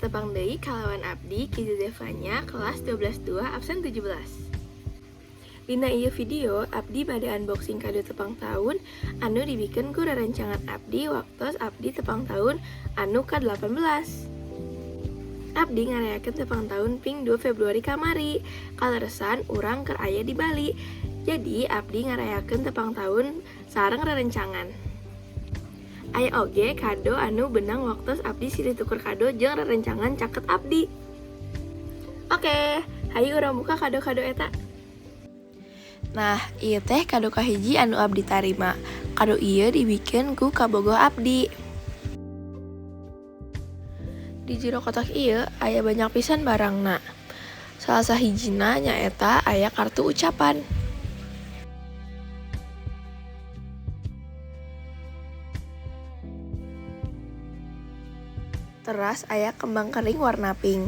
Patepang deui kalawan abdi Kizi Zevanya kelas 12-2 absen 17. Dina ieu video abdi bade unboxing kado tepang tahun anu dibikeun ku rerencangan abdi waktos abdi tepang tahun anu ka-18. Abdi ngarayakeun tepang tahun ping 2 Februari kamari, kaleresan urang keur aya di Bali. Jadi abdi ngarayakeun tepang tahun sareng rerencangan. Aya oge kado anu benang waktos abdi silih tuker kado jeung rerencangan caket abdi. Oke, hayu urang buka kado-kado eta. Nah, ieu teh kado kahiji anu abdi tarima. Kado ieu dibikeun ku kabogoh abdi. Di jero kotak ieu aya banyak pisan barangna. Salah sahijina nyaeta aya kartu ucapan. Teras aya kembang kering warna pink.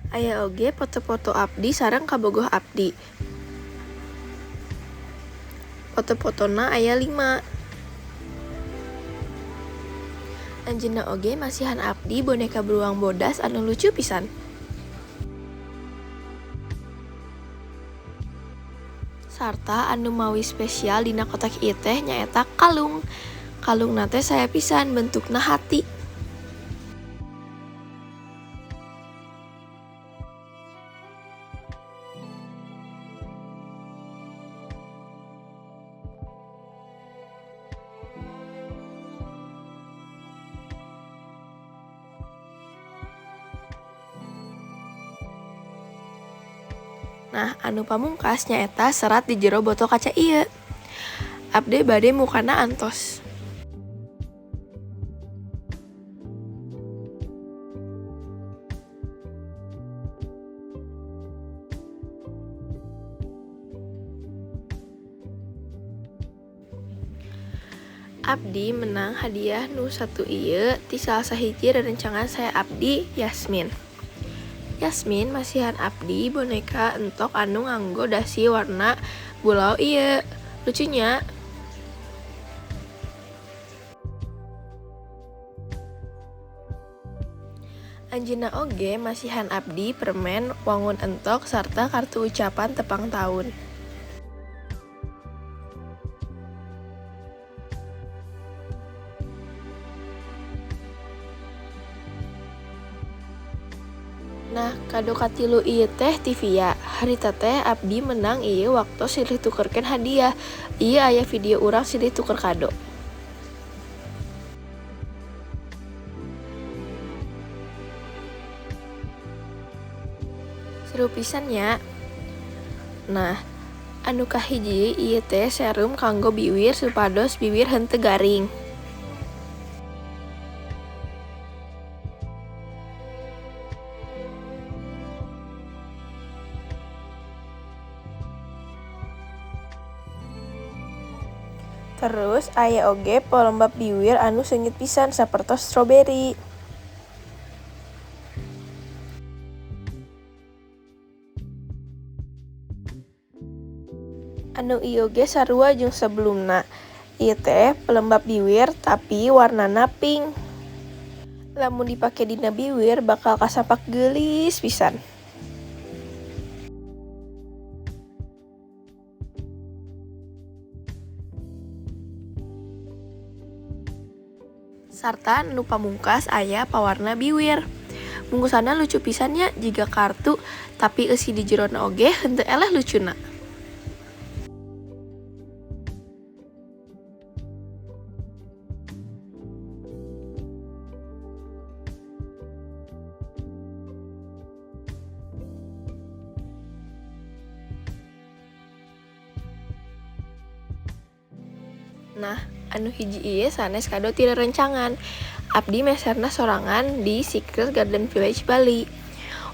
Aya oge foto-foto abdi sareng kabogoh abdi. Foto-fotona aya 5. Anjeunna oge masihan abdi boneka beruang bodas anu lucu pisan. Sarta anu mawi spesial dina kotak ieu teh nyaeta kalung. Kalungna teh saya pisan bentukna hati. Nah, anu pamungkas nyaeta serat di jero botol kaca ieu. Abdi bade mukana antos. Abdi menang hadiah nu 1 ieu ti salah sahiji rerencangan saya abdi, Yasmin. Yasmin masihan abdi boneka entok anu nganggo dasi warna bulau ieu. Lucunya. Anjeunna oge masihan abdi permen wangun entok sarta kartu ucapan tepang taun. Nah, kado katilu ieu teh ti Via. Harita teh abdi menang ieu waktu silih tukerkeun hadiah. Ieu aya video urang silih tuker kado. Seru pisan nya. Nah, anu kahiji ieu teh serum kanggo biwir supados biwir henteu garing. Terus aya oge pelembab biwir anu seungit pisan sapertos stroberi. Anu ieu ge sarua jeung sebelumna. Ieu teh pelembab biwir tapi warnana pink. Lamun dipake dina biwir bakal kasampak geulis pisan. Sarta nu pamungkas aya pawarna biwir. Bungkusanna lucu pisan nya jiga kartu, tapi eusi di jerona oge henteu eleh lucuna. Nah, anu hiji ieu sanes kado ti rerencangan. Abdi meserna sorangan di Secret Garden Village Bali.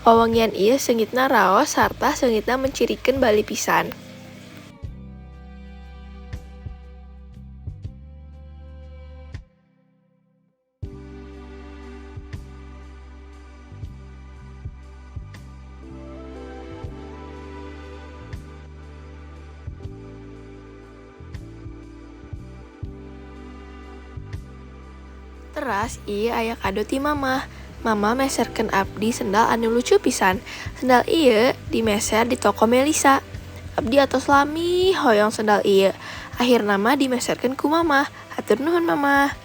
Wewangian ieu seungitna raos sarta seungitna mencirikeun Bali pisan. Teras ieu aya kado ti mamah. Mama meserkeun abdi sendal anu lucu pisan. Sendal ieu dimeser di toko Melisa. Abdi atos lami hoyong sendal ieu. Akhirna mah dimeserkeun ku mamah. Hatur nuhun, Mamah.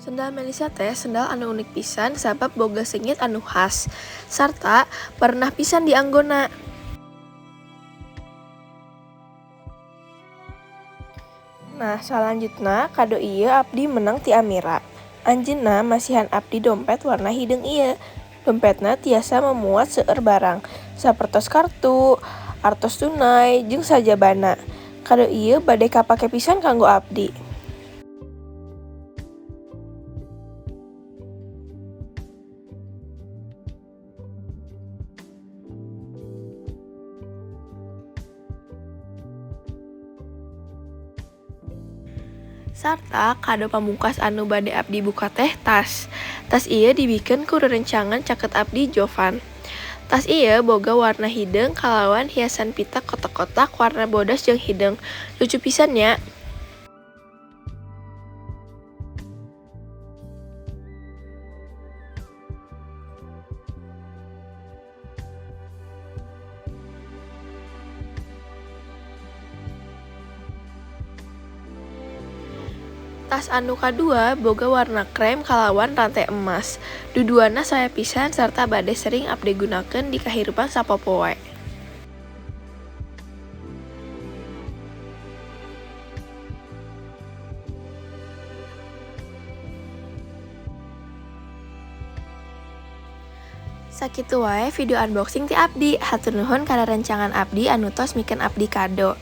Sendal Melisa teh sendal anu unik pisan sabab boga seungit anu khas sarta perenah pisan dianggona. Nah, salanjutna kado ieu abdi meunang ti Amira. Anjeunna masihan abdi dompet warna hideung ieu. Dompetna tiasa memuat seueur barang, sapertos kartu, artos tunai, jeung sajabana. Kado ieu bade kapake pisan kanggo abdi. Sarta kado pamungkas anu bade abdi buka teh tas. Tas ieu dibikeun ku rerencangan caket abdi, Jovan. Tas ieu boga warna hideung kalawan hiasan pita kotak-kotak warna bodas jeung hideung. Lucu pisan nya. Tas anu kadua boga warna krem kalawan rante emas. Duduana sae pisan sarta bade sering abdi gunakeun di kahirupan sapopoe. Sakitu wae video unboxing ti abdi. Hatur nuhun kana rencangan abdi anu tos mikeun abdi kado.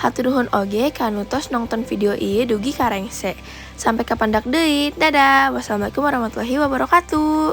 Hatur nuhun oge kanu tos nongton video ieu dugi ka rengse. Sampai kapandak deui. Dadah. Wassalamualaikum warahmatullahi wabarakatuh.